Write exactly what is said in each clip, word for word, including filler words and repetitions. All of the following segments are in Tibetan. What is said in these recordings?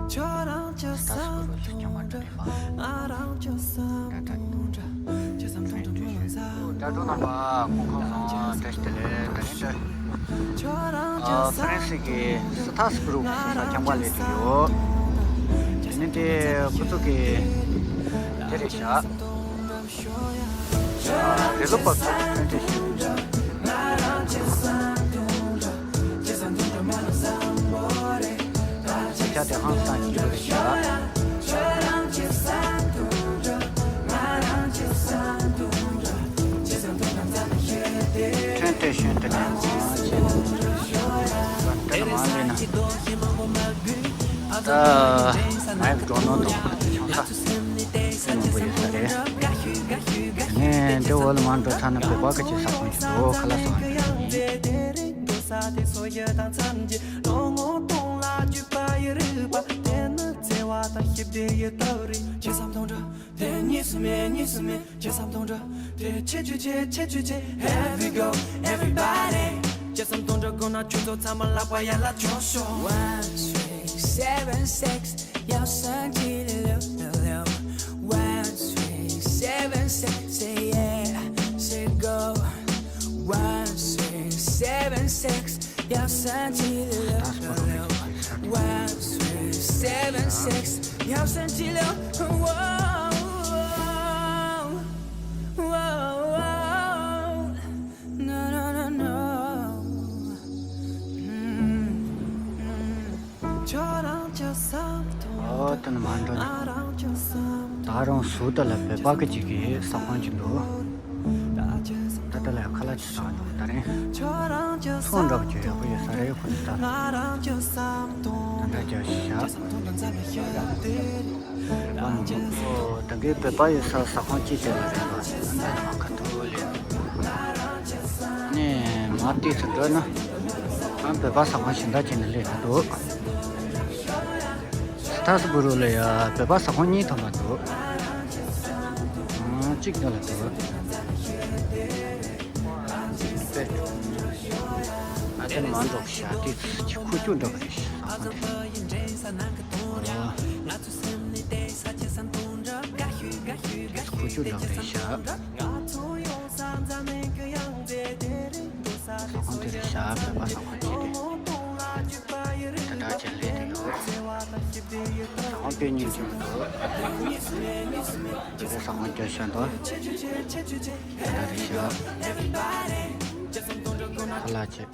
ད་སུ་རུ་ལ་རྐྱང་བ་འདྲ་རེད་པ། ད་ད་ད་ད་ད་རྣམ་པ་སྐུ་ཁམས་བཟང་། བཀྲ་ཤིས་བདེ་ལེགས། ད་རིང་འདྲ། ཨ། ཧྥ་རན་སི་གི་སི་ཐ་སི་པུ་རུག་ས་རྐྱང་པ་ལ་སླེབས་ཡོད། དེ་ནི་དེ་ཁོ་ཚོ་གི་དེ་རེད་ཤག་རི་ལུ་པ་ཚོ་གི་ཕན་བདེ་ཞུ། ས་ཆ་དེ་ཧང་སང་སྐྱིད་པོ་རེད་ཤག་ཕན་བདེ་ཞུ། དེ་ནས་མང་ཆེ་འདི་ནས་མང་ལས་ན། ད་ངའི་འགྲོ་ནོ་དང་ཆང་ས་དེ་མང་པོ་ཡོད་ས་རེད། ངས་འདི་འོག་ལ་མར་འགྲོ་ཚར་ན་བོད་པ་གི་ཅིག་ས་ཁོངས་ཀྱི་འགྲོ་ཁ་ལག་ཟ་བ་ཡིན། Here we go, everybody. Just I'm don't go now, you don't tell my love, why I love you so. One three seven six, your son, one three seven six, say yeah, say go. One three seven six, your son, one three seven six, your son, whoa, whoa, whoa. No, no, no, no. ཨོ་དེ་ནི་མ་འགྲོ་ནི། ད་རུང་ཟུར་དེ་ལ་བོད་པ་གི་ཅིག་གི་ས་ཁང་ཅིག་འདུག་ད་དེ་ལ་ཁ་ལག་ཅིག་ཟ་འདུག་ད་རིང་ཚོང་འདྲ་པོ་ཅིག་ཡག་པོ་ཡོད་ས་རེད། ཁོ་ཚོ་ད་ད་འདྲ་རྒྱག་ཤག་ཨོ་ད་གིན་བོད་པ་ཡོད་ས་ས་ཁང་ཅིག་དེ་ལ་རེད་པ། ཨ་ནི་མ་ཁ་ཐུག་ལས། ནས་མ་ལྟས་སུ་འགྲོ་ན། ཨ། བོད་པ་ས་ཁང་གཞན་དག་ཅིག་ནས་སླེབས་ཀྱི་འདུག་སི་ཐ་སི་པུ་རུ་ལ་ཡ་བོད་པ་ས་ཁང་གཉིས་ཐོན་པ་འདུག་ཨ། གཅིག་འདི་ལ་འདུག་ཨ། དེ་ནི་མ་འགྲོ་ཤག་དེ་ཁུ་བྱུག་འདྲ་པོ་རེད་ཤག་ས་ཁང་དེ། ཨ། ཁུ་བྱུག་འདྲ་པོ་རེད་ཤག་ས་ཁང་དེ་རེད་ཤག་བོད་པ་ས་ཁང་ཅིག་རེད་ཤག་ད་ལྟ་ལས་དེ་ཡོད། ས་ཁང་དེ་རེད་ཤག་བོད་པ་ས་ཁང་ཅིག་རེད། ད་ལྟ་ཅིག་ལས་དེ་ཡོད། ས་ཁང་དཔེ་སྙིང་རྗེ་མོ་འདུག་བོད་པའི་ས་ཁང་རྒྱ་ཤ་འདུག་ད་ལྟ་རེད་ཤག་ཁ་ལག་ཅིག་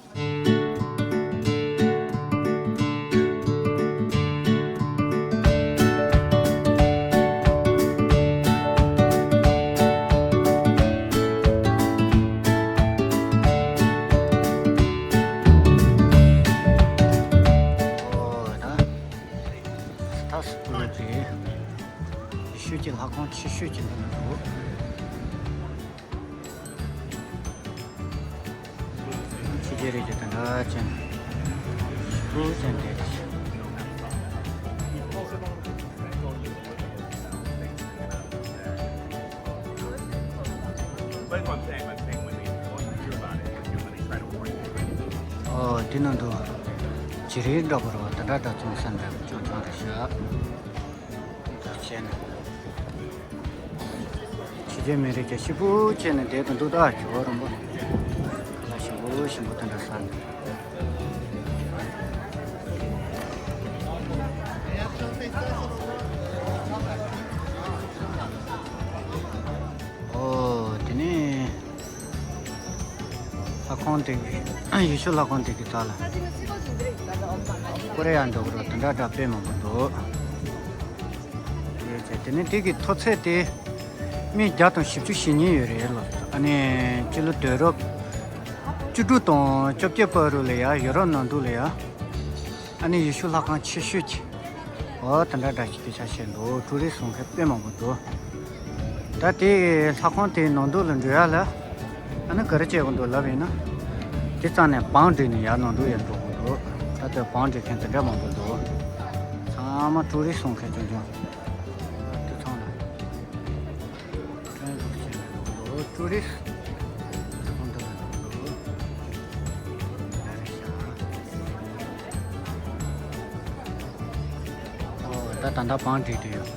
ཨོ་ད་སི་ཐ་སི་པུ་རུ་གི་ཡེ་ཤུ་གི་ལྷ་ཁང་ཆེ་ཤོས་ཀྱི་ནང་ལ་འདུག་ཕྱི་རྒྱལ་རིགས་ཀྱི་དེ་འདྲ་ཅན། ཕྲུ་གུ་ཅན་དེ། ཨོ་དེ་ནང་དུ་བྱི་རིལ་འདྲ་པོ་རེད་པ། དེ་འདྲ་འདྲ་བཙོང་ས་འདྲ་པོ་རྐྱང་རྐྱང་རེད་ཤག་བྱས་ན། ཕྱི་རྒྱལ་མི་རིགས་ཀྱི་ཤི་བོ་བྱས་ནས་བསྡད་དུ་འདུག་ད་ཇོ་བོ་རིན་པོ་ལ་ཞིམ་པོ་ཞིམ་པོ་དེ་འདྲ་ཟ་ནས། ཨོ་དེ་ནས་ལྷ་ཁང་དེ། ཡེ་ཤུ་ལྷ་ཁང་དེ་གི་རྩ་ལ་ཀོ་རེ་ཡ་འདྲ་པོ་ར་དེ་འདྲ་འདྲ་དཔེ་མང་པོ་འདུག་ཡོད་ཚད། དེ་ནས་དེ་གི་མཐོ་ཚད་དེ་སྨི་བརྒྱ་དང་བཞི་བཅུ་ཞེ་གཉིས་ཡོད་རེད་ལ། ཨ་ནི་སྤྱི་ལོ་དུས་རབས་བཅུ་དྲུག་དང་བཅོ་བརྒྱད་བར་དུ་ལ་ཡ་ཡོ་རོབ་ནང་དུ་ལ་ཡ། ཨ་ནི་ཡེ་ཤུ་ལྷ་ཁང་ཆེ་ཤོས་ཀྱི། ཨོ་དེ་འདྲ་འདྲ་ཞིག་དེ་ཆ་བཞག་འདུག་ཀྲུ་རི་སི་བཟོ་མཁན་དཔེ་མང་པོ་འདུག་ད་དེ་ལྷ་ཁང་དེའི་ནང་དུ་ལ་འགྲོ་ཡ་ལ། ཨ་ནི་ག་རེ་བྱེད་དགོས་འདུག་ལབ་ཡིན་ན། དེ་རྩ་ནས་བང་བསྒྲིགས་ནས་ཡར་ནང་དུ་ཡར་འགྲོ་དགོས་འདུག་ད་དེ་བང་སྒྲིག་མཁན་དེ་འདྲ་མང་པོ་འདུག་ཚང་མ་ཀྲུ་རི་སི་བཟོ་མཁན་ཆུང་ཆུང་། དེ་ཚང་ལ། ཀྲུ་རི་སི་ཁོང་དུ་ལ་འགྲོ་འདུག་ད་རེ་ཤ། ད་ ད་ད་ལྟ་བང་སྒྲིག་དུ་ཡོད།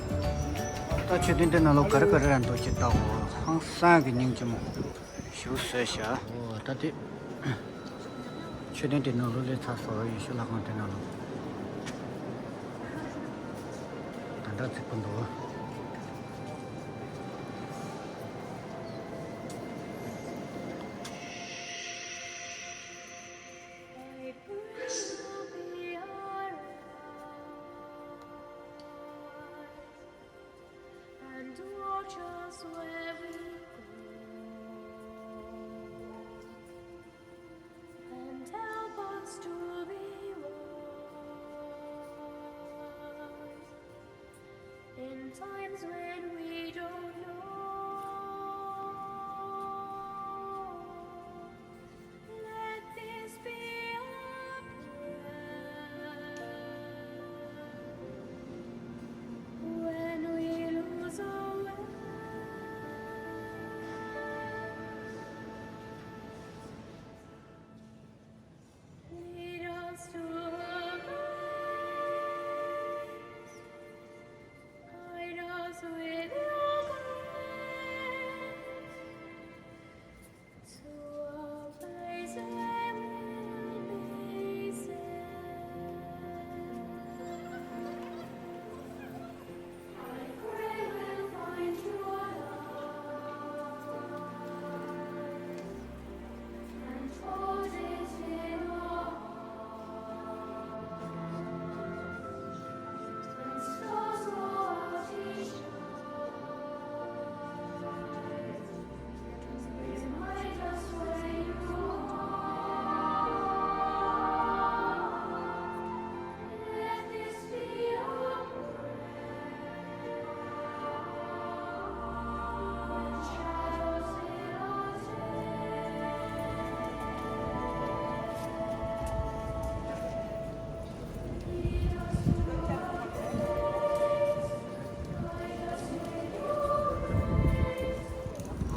ད་མཆོད་རྟེན་དེ་ནང་ལོགས་ག་རེ་ག་རེ་ར་འདུག་ཅེས་ལྟ་འོ། ཧང་སང་གི་སྙིང་རྗེ་མོ། ཞུ་ཟེར་བྱ། འོ་ད་དེ། མཆོད་རྟེན་དེ་ནང་ལོགས་སླེབས་ཚར་སོང་། ཡེ་ཤུ་ལྷ་ཁང་དེ་ནང་ལོགས། ད་འདྲ་ཚིག་པོ་འདུག། And watch us where we go, and help us to be wise in times when we don't know. Let this be our prayer when we lose our way. Lead us to a place. Guide us with your grace.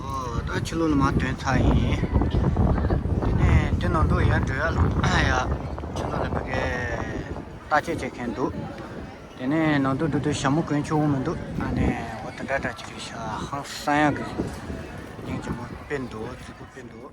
ཨོ། ད་ཕྱི་ལོགས་ལ་མར་ཐོན་ཚར་ཡིན། དེ་ནས་དེ་ནང་དུ་ཡར་འགྲོ་ཡ་ལ་ཡ། ཕྱི་ལོགས་ལ་ཕ་གི་བརྟག་དཔྱད་བྱེད་མཁན་འདུག། དེ་ནས་ནང་དུ་འགྲོ་དུས་ཞྭ་མོ་གོན་ཆོག་འོང་མི་འདུག། ཨ་ནི་འོ་དེ་འདྲ་འདྲ་ཅིག་རེད་ཤག། ཧང་སང་ཡག་གི་སྙིང་རྗེ་མོ་དཔེ་འདུག། རྫིག་པོ་དཔེ་འདུག།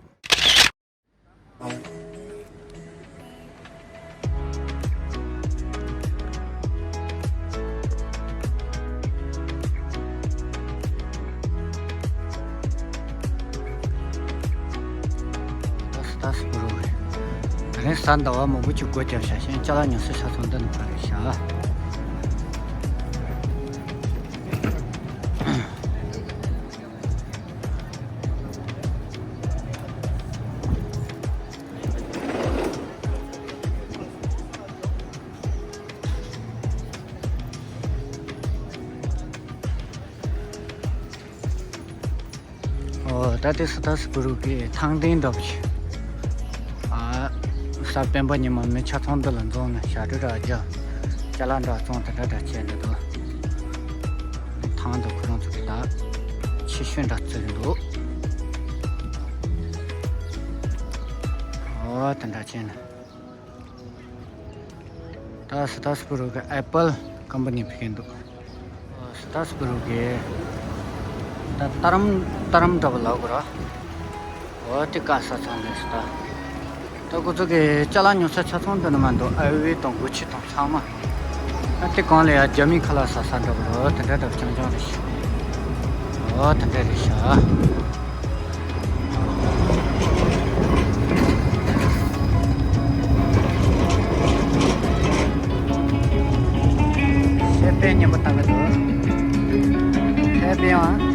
ད་སུ་ད་སུ་པུ་རུ་རེད། ད་རིང་གཟའ་ཟླ་བ་མང་པོ་ཅིག་སྒོ་བརྒྱབ་ཤག། གཞན་ཅ་ལག་ཉོ་ས་ཆ་ཚང་འདི་ནས་ཕར་རེད་ཤག། ཨོ། ད་ལྟའི་སུ་ད་སུ་པུ་རུ་གི་ཐང་སྟེང་འདྲ་པོ་ཞིག། ཨ། གཟའ་སྤེན་པ་ཉི་མ་མི་ཆ་ཚང་འདི་ལ་འཛོམས་ནས་ཞབས་བྲོ་འདྲ་རྒྱག། ཅ་ལག་འདྲ་བཙོང་། དེ་འདྲ་འདྲ་བྱས་ནས་འདུག། ཐང་འདི་ཁོ་རང་ཚོ་གི་ད་ཕྱི་ཤོད་འདྲ་བརྩིགས་འདུག། ཨོ། དེ་འདྲ་བྱས་ནས། ད་སུ་ད་སུ་པུ་རུ་གི་ཨེ་པལ་ཀམ་པ་ནི་ཕེབས་འདུག། སུ་ད་སུ་པུ་རུ་གི་ད་ཏ་རམ་ཏ་རམ་འདྲ་པོ་ལབ་དགོས་ར། འོ་དེ་ག་ས་ཚང་ནས་སུ་ད། ད་ཁོ་ཚོ་གི་ཅ་ལག་ཉོ་ས་ཆ་ཚང་འདི་ནས་མ་འདུག། ཨ་ཝེ་དང་གུ་ཆི་དང་ཚང་མ། ཨ་དེ་གང་ལ་ཡ་རྒྱ་མི་ཁ་ལག་ཟ་ས་འདྲ་པོ་ར། དེ་འདྲ་འདྲ་པོ་རྐྱང་རྐྱང་རེད་ཤག། འོ་དེ་འདྲ་རེད་ཤག། ཤེས་པའི་སྙན་པོ་བཏང་གི་འདུག། ཤེས་པའི་ཨང་།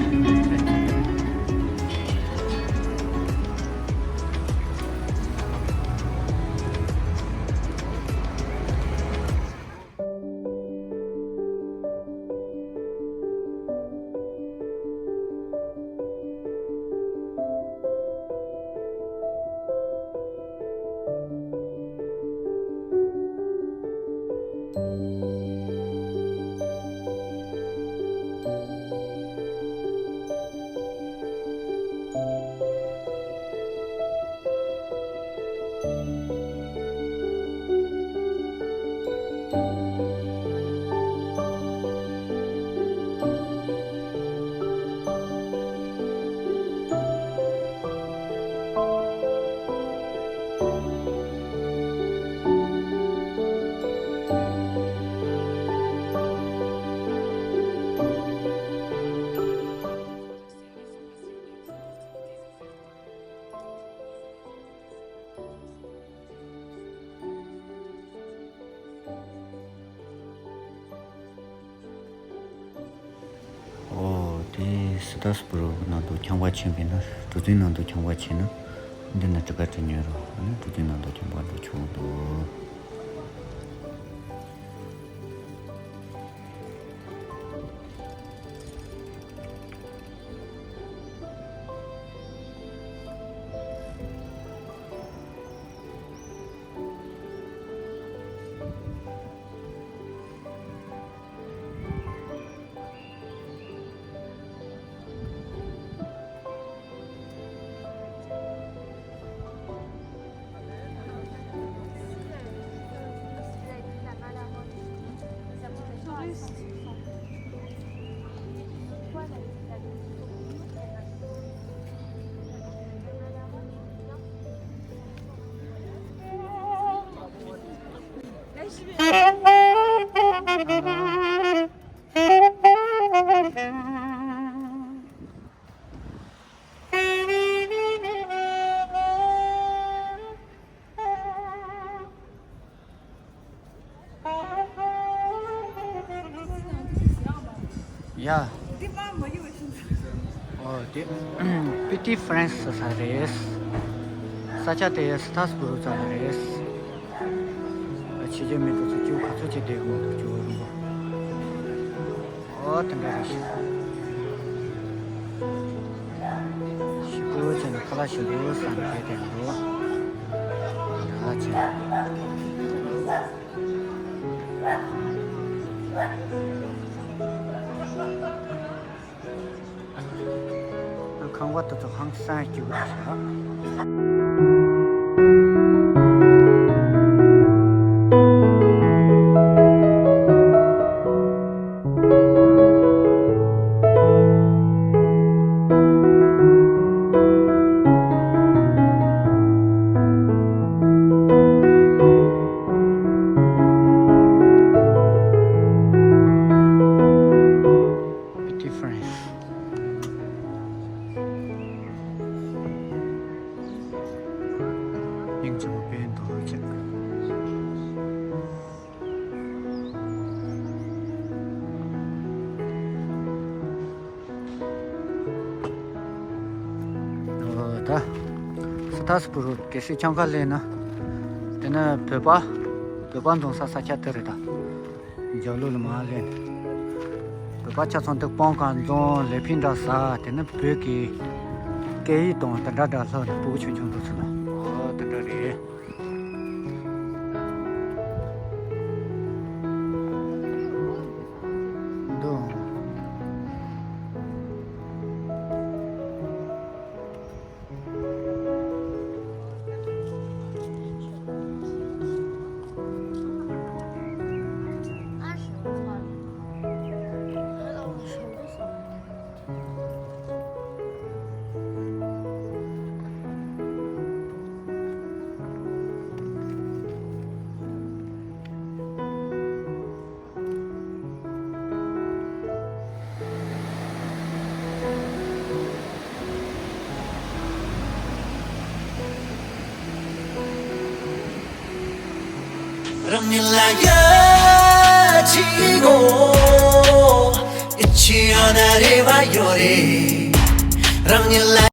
ད་སྤུ་རོ་ནང་དུ་ཁྱང་པ་ཆེན་པོའི་ནང་གྲུ་གཟིངས་ནང་དུ་ཁྱང་པ་ཆེ་ན་འདི་ནི་གྲུ་ཁ་གྲུ་ཉོས་རོགས་ཨ་ནི་གྲུ་གཟིངས་ནང་དུ་ཁྱང་པ་འགྲོ་ཆོག་འདུག་ཡ། འདི་མ་མ་ཡོད་ཤིང་། ཨོ་དེ་Petit France ཟེར་ས་རེད། ས་ཆ་དེ་སི་ཐ་སི་པུ་རུ་ཙམ་རེད། ཕྱི་རྒྱལ་མི་དེ་ཚོ་ཅིག་ག་ཚོད་ཅིག་བསྡད་ཡོད་མ་གཏོགས་ཅིག་རིང་པོ། ཨོ་དེ་འདྲ་རེད་ཤག་ཞི་པོ་བྱས་ནས་ཁ་ལག་ཞིམ་པོ་ཟ་ནས་བསྡད་བསྡད་འདུག་ཡ་ཅིག་ཁང་པ་དེ་ཚོ་ཧང་སང་སྐྱིད་པོ་རེད་ཤག Petit France. སྙིང་རྗེ་མོ་དཔེ་འདུག་ཅིག་ཨོ་ད། སི་ཐ་སི་པུ་རུ་གལ་སྲིད་འཁྱམ་ག་སླེབས་ན། དེ་ནི་བོད་པ། བོད་པ་འཛོམས་ས་ས་ཆ་དེ་རེད་ད། རྒྱབ་ལོགས་ལ་མར་སླེབས་ནས། བོད་པ་ཆ་ཚང་འདི་སྤང་གང་འཛོམས་ལེ་ཕིང་འདྲ་ཟ་དེ་ནི་བོད་ཀྱི་སྐད་ཡིག་དང་དེ་འདྲ་འདྲ་ལྷག་ནས་སྤུ་གུ་ཆུང་ཆུང་འདུག་ཚུལ་ལ། ཨོ་དེ་འདྲ་རེད། འདུག་རང་ཉིད་ལ་ཡ་ཆི་གོ། ཨི་ཆི་ཡ་ན་རེ་བ་ཡོད་རེད། རང་ཉིད་ལ།